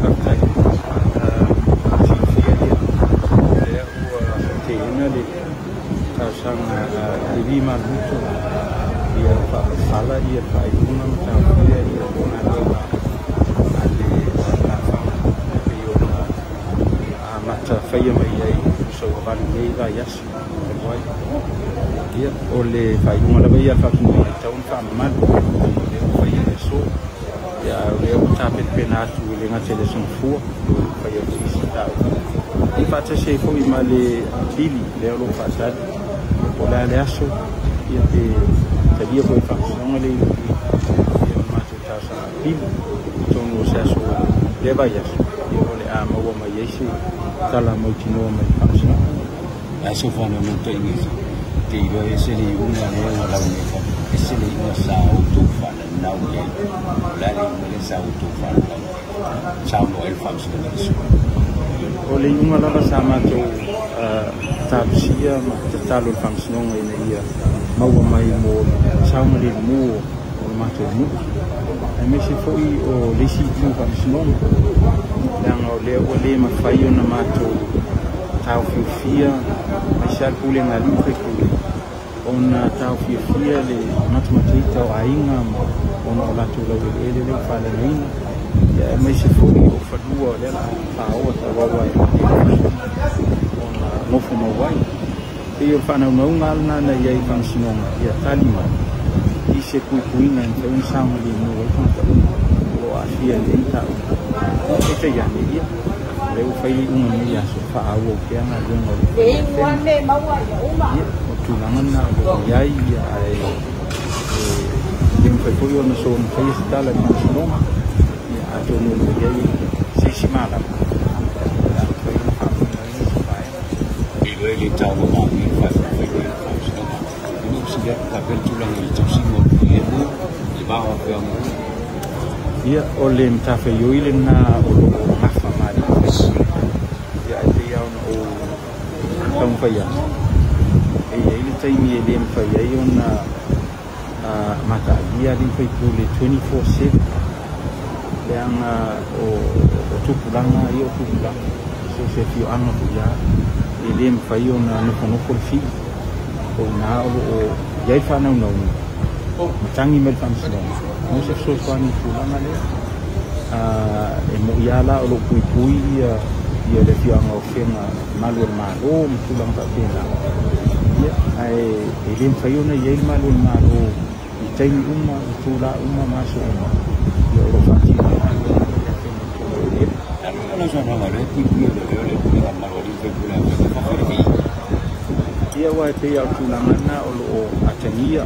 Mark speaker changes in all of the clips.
Speaker 1: Faafetai. Silafia ia, lea ua teena le talosaga a Levi Maluto ia faapafala ia faaiuga ma taofia ia galuega a le Lafaga e pei ona amata faia mai ai tusa ua 8 nei vaiaso talu ai. Ia, o le faaiuga lava ia a le Faamasinoga e tatau ona faamamalu ona o lea ua faia i le aso. Ia, a o lea ua tapenapena atu e le gata i le Aso Gafua, o faia atu isi mataupu. Ia faatasi ai foi ma le apili lea o lo o faatali, ia po o le a le aso, ia pe talia foi e le Faamasinoga le iloiloina, ia o le matou talosaga apili atonu o se aso lea vaiaso, ia o le a maua mai ai se tala mautinoa mai le Faamasinoga.
Speaker 2: Ae se faanaunautaiga te iloa ese le iuga lea ua lau nei e ese le iuga sa outou faalanau i ai. O le a le iuga lea sa outou faalanau i ai? Saunoa ai le Faamasinoga i le aso.
Speaker 1: O le iuga lava sa matou talosia ma tatalo i le Faamasinoga ina ia maua mai mo le saogalemu o le matou nuu, aemaise foi o le isi itu Faamasinoga, leaga o lea ua le mafai ona matou taofiofia, aemaise lava le pulega a alii ma faipule, ona taofiofia le matamataita o aiga ma ona o latou laueleele lea ua faaleagaina, ia aemaise foi o fanua o lea o le a faoa tauau ai le mafai ona nofo mau ai. Pei o le faanaunauga lava lena na i ai i le Faamasinoga ia tali mai i se puipuiga e mafai ona saogalemu ai tagata uma o lo o aafia i lenei mataupu. Peitai ane, ia, o lea ua fai le iuga i lenei aso, faaauau pea galuega o lo o faia e Afega. Ia, o le tulaga lena o lo o i ai, ia, ae e le mafai foi ona soona faia se tala i le Faamasinoga, ia, atonu o lo o i ai se isi malama o le a mafai ona faamaninoina se vaega.
Speaker 2: Iloa e le taua malie le faaiuga fai nei e le Faamasinoga. Ina ua sili atu faapea le tulaga i le tausiga o le filemu, le va o afioaga uma.
Speaker 1: Ia, o le matafaioi lena o lo o gafa ma alii ma faipule. Ia, ae pei lava ona ou taumafai atu, e i ai le taimi e le mafai ai ona mataalia alii ma faipule 24/7, leaga o tupulaga ia o tupulaga, so o se afioaga foi lava, e le mafai ona nofonofo le fili. O i ina o lo o i ai le faanaunauga, matagi mai le Faamasinoga mo se fesoasoani i le tulaga lea. E moi lava la o lo o puipui ia le afioaga o Afega malu o le Malo ma tulaga faapena. Ia, ae e le mafai ona i ai le malu o le Malo i taimi uma, i itula uma ma aso uma, ia o lo o faatino ai galuega a le Afega i totonu o eleele.
Speaker 2: Alu saunoaga lea puipui o leo le pulega malu a alii ma faipule a Afega faafia le vii.
Speaker 1: Ia, aua e pei lava o le tulaga lena o lo o atagia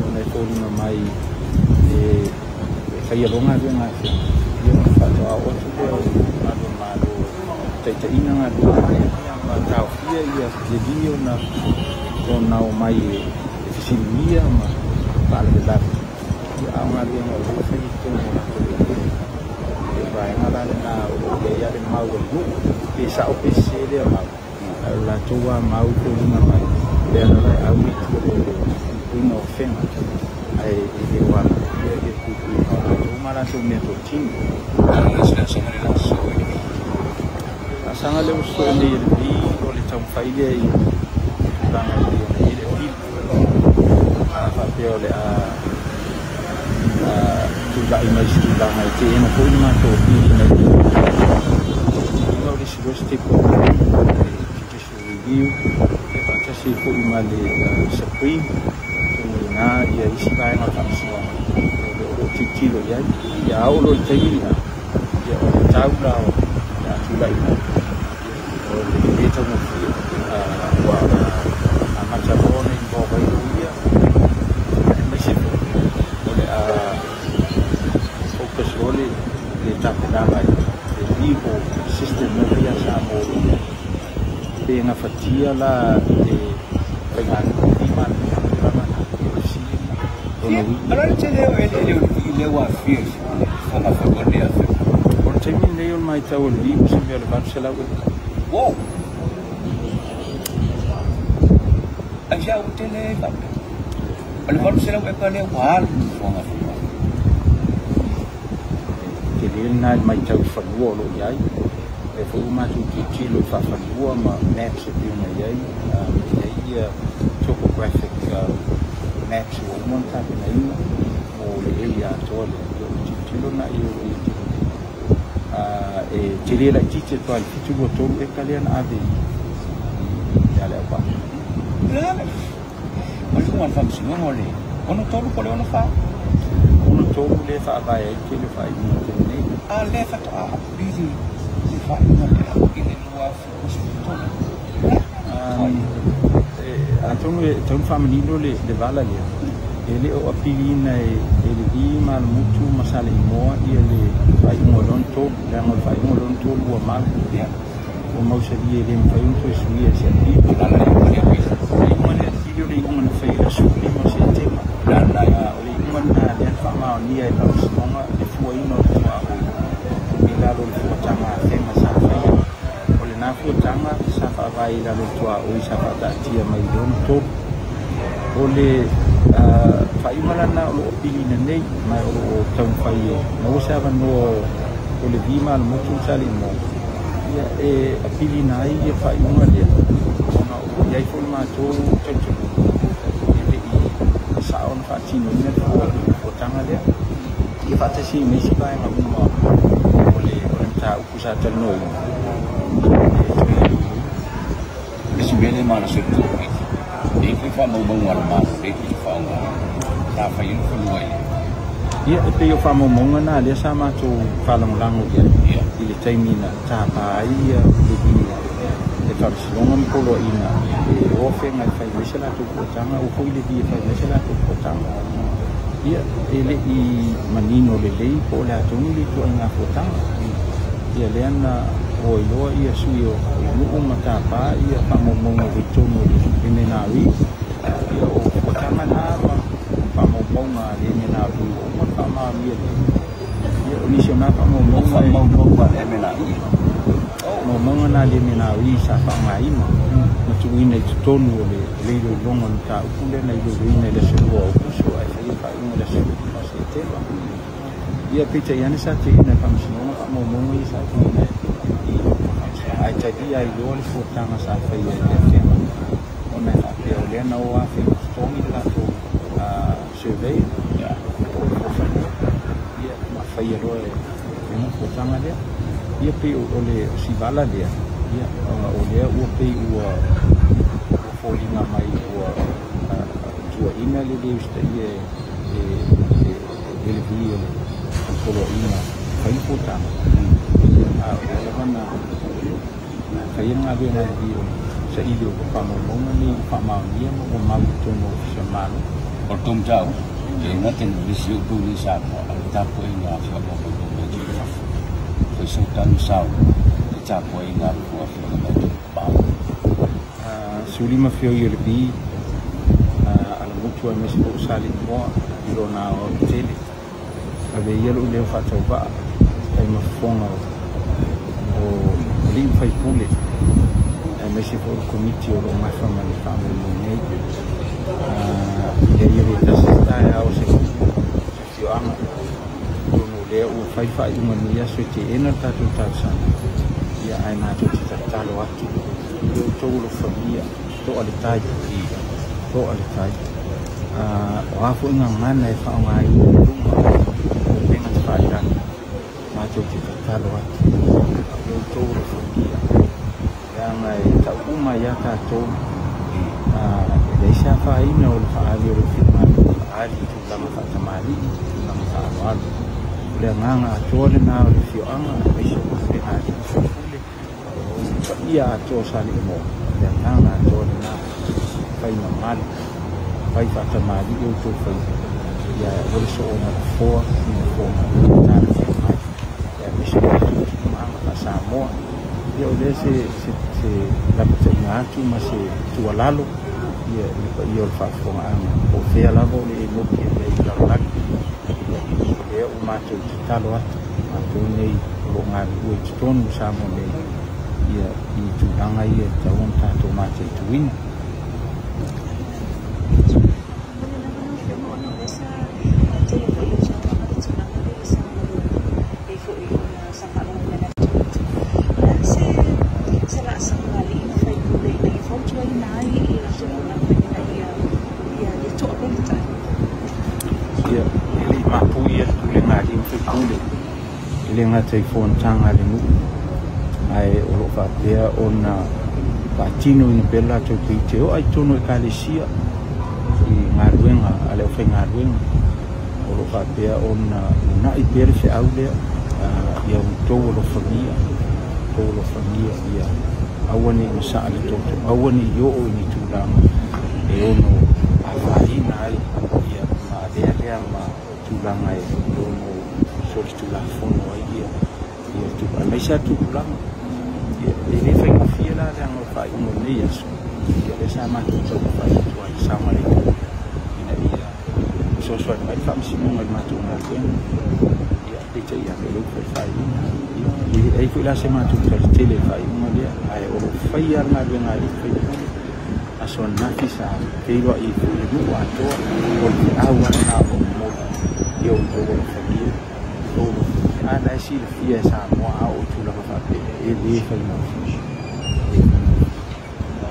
Speaker 1: ona e foliga mai e faia loa galuega a Afega, ia ona faatoa oo atu lea o malu o le Malo taitaiina galuega ia ma taofia ia le li ona omai e fesiligia ma faalavelave, ia, a o galuega o lea ua fai i totonu o latou eleele. O le vaega la lena o lo o i ai lava le mau a le nuu, pe sao pe sese lea mau, ae o latou lava mau e foliga mai lea lava e au i tua o le puipuiga o Afega, ae e le o amanaia ia le puipuiga o latou ma latou meatotino. Laasaga lea ua soe nei e le vi o le taumafai lea i tulaga e pei ona i ai le apili. A faapea o le a tulai mai se tulaga e teena foi le matou apili ina ia tilotilo o le isi loa step o le judicial review e faatasi ai foi ma le Supreme, atonu i ina ia isi vaega o le Faamasinoga o lea o lo o tilotilo i ai. Ia, a oo loa i le taimi lena, ia o le tau la o le a tulai mai, o le le taugofie, ua amata loa ona involve ai loia, aemaise foi o le a focus loa le tapenaga i le legal system lea ia Samoa o lo o i ai. Pe gafatia la e faiganuu i ma le tulaga na, ia o le fesili lena. Lona uiga.
Speaker 2: Ala le tele o eleele o le vii lea ua aafia i le fagafanua lenei a Afega.
Speaker 1: O le taimi lenei o le matau o le vii ua se mea o le 800 eka.
Speaker 2: Wow! Aisea ua tele ai faapea? O le 800 eka lea ua alu i le fuagafanua.
Speaker 1: tele lena i le matau i fanua o lo o i ai. O lea foi ua matou tilotilo i faafanua ma maps e pei ona i ai, e i ai topographic maps ua uma ona tapenaina mo le area atoa lea. Ia o le tilotilo lena i ai o lo o i ai i le taimi nei. E tele laitiiti atu lava i le 723 eka lea na ave i Aleauvaa.
Speaker 2: O le a le iuga a le Faamasinoga o le 63 po o le 64?
Speaker 1: 63 lea e faavae ai le tele o faaiuga i le taimi nei.
Speaker 2: A lea faatoa apili le faaiuga lea i le 2023.
Speaker 1: Atonu e tatau ona faamanino le vala lea, e le o apiliina e Levi ma Alamutu ma Saleimoa le faaiuga o le 63, leaga o le faaiuga o le 63 ua mau, ua mausalia e le mafai ona toe suia e se apili.
Speaker 2: O le a la le iuga o le apili?
Speaker 1: O le iuga o le apili o le iuga na faia i le aso 15 o Setema.
Speaker 2: O le a lena iuga?
Speaker 1: O le iuga lena lea na faamaonia e le Faamasinoga le fuaina o le tuaoi i lalo o le fuataga a Afega sa faia. O lena fuataga sa faavae i lalo o le tuaoi sa faataatia mai i le 63. O le faaiuga la lena o lo o apiliina nei, ma o lo o taumafai e maua se avanoa o Levi ma Alamutu ma Saleimoa ia e apiliina ai ia faaiuga lea, ona o lo o i ai foi le matou talitonuga e le i sao ona faatinoina le fuataga lea. Ia faatasi ai ma isi vaega uma o le mataupu sa talanoaina e toe iloiloina.
Speaker 2: O le isi mea lea e malosi ai le tou Komiti, e i ai foi faamaumauga a le Malo lea e te faaaogaina sa fai ai le fanua i le.
Speaker 1: Ia, e pei o faamaumauga na lea sa matou faalagolago i ai i le taimi na tapa ai Levi e Faamasinoga ma Poloaiga e o Afega e fai mai se latou fuataga, o foi Levi e fai mai se latou fuataga. Ia, e le i manino lelei po o le a tonu le ituaiga fuataga. Ia lea na o ai loa ia sui o le nuu ma tapa ia faamaumauga i totonu o le MNRE. Ia o fuataga na ma faamaumauga a le MNRE ua uma ona faamaonia lelei. Ia o nisi o na faamaumauga.
Speaker 2: O faamaumauga a le MNRE?
Speaker 1: Faamaumauga na a le MNRE sa faaaogaina ma tuuina i totonu o le iloiloga o le mataupu lea na iloiloina i le aso 2 o Aokuso ae faia le faaiuga i le aso 15 o Setema. Ia peitai ane sa teena e le Faamasinoga faamaumauga ia sa tuuina i le Faamasinoga ae talia ai loa le fuataga sa faia e le Afega ona e faapea o lea na o Afega totogi le latou survey po o le fuafanua ia ma faia loa e le fuataga lea. Ia pei o le sivala lea, ia o lea ua pei ua foliga mai ua tuuaina le le usitaia e le vi o le poloaiga fai le fuataga. Ia a o lea lava na faia le galuega a le vi o le saili o faamaumauga nei ua faamaonia ma ua mau i totonu o Ofisa o le Malo.
Speaker 2: O le tou mataupu, e le gata ina vevesi ai outou nei i Samoa, a o le tapuaiga a afioaga mai tou mai atunuu i fafo. Fai sau tala saunoa i le tapuaiga a le afioaga mai atunuu mamao.
Speaker 1: 15 feoi o le vi Alamutu aemaise foi o Saleimoa i lona aoaotetele. Ave ia lou leo faatauvaa ai ma fofoga o alii ma faipule aemaise foi o le Komiti o lo o gafa ma le faamoemoe nei. Leai e le tasi se taeao o se nuu, se afioaga, atonu o lea ua fai faaiuga i lenei aso e teena le tatou talosaga, ia ae matou te tatalo atu i outou alofagia, toa le tai, toa le tai. O a foi gagana e faaaogaina i luga o upega tafailagi, matou te tatalo atu i outou alofagia, leaga e tau uma ai lava tatou, e leai se afaina o le faaali o lou finagalo, faaali i tulaga faatamalii, tulaga faaaloalo. O le agaga atoa lena o le afioaga aemaise o upega a alii ma faipule, o le paia atoa o Saleimoa, o le agaga atoa lena, fai mamalu, fai faatamalii outou faiva, ia aua le soona lafoa ni lafoga le talafeagai, aemaise o tatou tulaga faa-Samoa. Ia o lea se lapataiga atu ma se tuualalo ia i le paia o le faafofogaaga, po o fea lava o le e nopi ai i le lalolagi. Ia o lea ua matou tatalo atu, matou nei o lo o galulue i totonu o Samoa nei, ia i tulaga ia e tatau ona tatou mataituina.
Speaker 3: Momoli lava lau Afioga ona o lea sa tele foi i ou saunoaga le tulaga lea i le saogalemu. E i ai foi
Speaker 1: Ia, e le i mapuia le pulega a alii ma faipule, e le gata i fonotaga a le nuu, ae o lo o faapea ona faatinoina pea le latou tiute e oo lava i totonu o Ekalesia i galuega a le aufaigaluega. O lo o faapea ona uunai pea le feau lea, ia outou alofagia, outou alofagia ia aua ne i masaa le toto, aua ne i oo i ni tulaga e ono afaina ai ia ma avea lea ma tulaga e ono solitulafono ai ia aemaise lava tupulaga. Ia, e le faigofie la leaga o le faaiuga o lenei aso, ia lea sa matou taumafai atu ai i saogalemu ina ia fesoasoani mai le Faamasinoga i le matou galuega. Ia, peitai ane o lea ua fai le faaiuga. Ia, e leai foi la se matou tali tele i le faaiuga lea, ae o lo o faia lava le galuega a alii ma faipule. Aso ananafi sa feiloai ai foi le nuu atoa, o le feau lava lena o lo o momoli ia outou alofagia, outou alofagia. A la e silafia e Samoa a oo i tulaga faapea, e le faigofie, e le faigofie.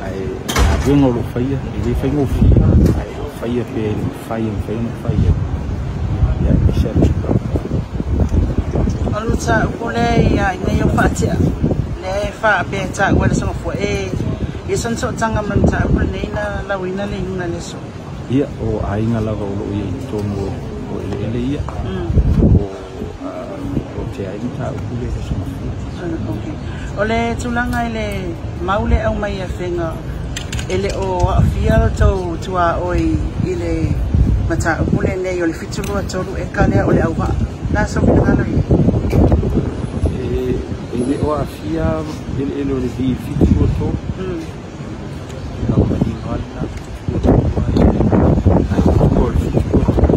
Speaker 1: Ae o galuega o lo o faia, e le faigofie, ae o lo o faia pea i le mafai e mafai ona fai ai, ia aemaise lava le tulaga.
Speaker 4: O le mataupu lea ia ina ia faatea, lea e faapea e taua e le Sagafua, e i ai sona sootaga ma le mataupu lenei na lauina le iuga i le aso.
Speaker 1: Ia, o aiga lava o lo o i ai i totonu o eleele ia, o lotea ai le mataupu lea i le Aso Gafua.
Speaker 4: Okay. O le tulaga i le mau lea e aumai e Afega, e le o aafia lo outou tuaoi i le mataupu lenei o le 723 eka lea o le auvaa. O le a sou finagalo i ai?
Speaker 1: E le o aafia eleele o Levi i le 723. Ua manino lava lena, 723 lava ia, ae o tua o le 723,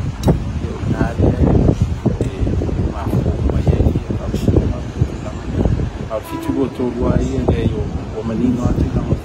Speaker 1: ia o i ina lea e mafua uma mai ai ia faamasinoga ma tulaga ia. A o le 723 lava ia, leai ua manino lava tulaga.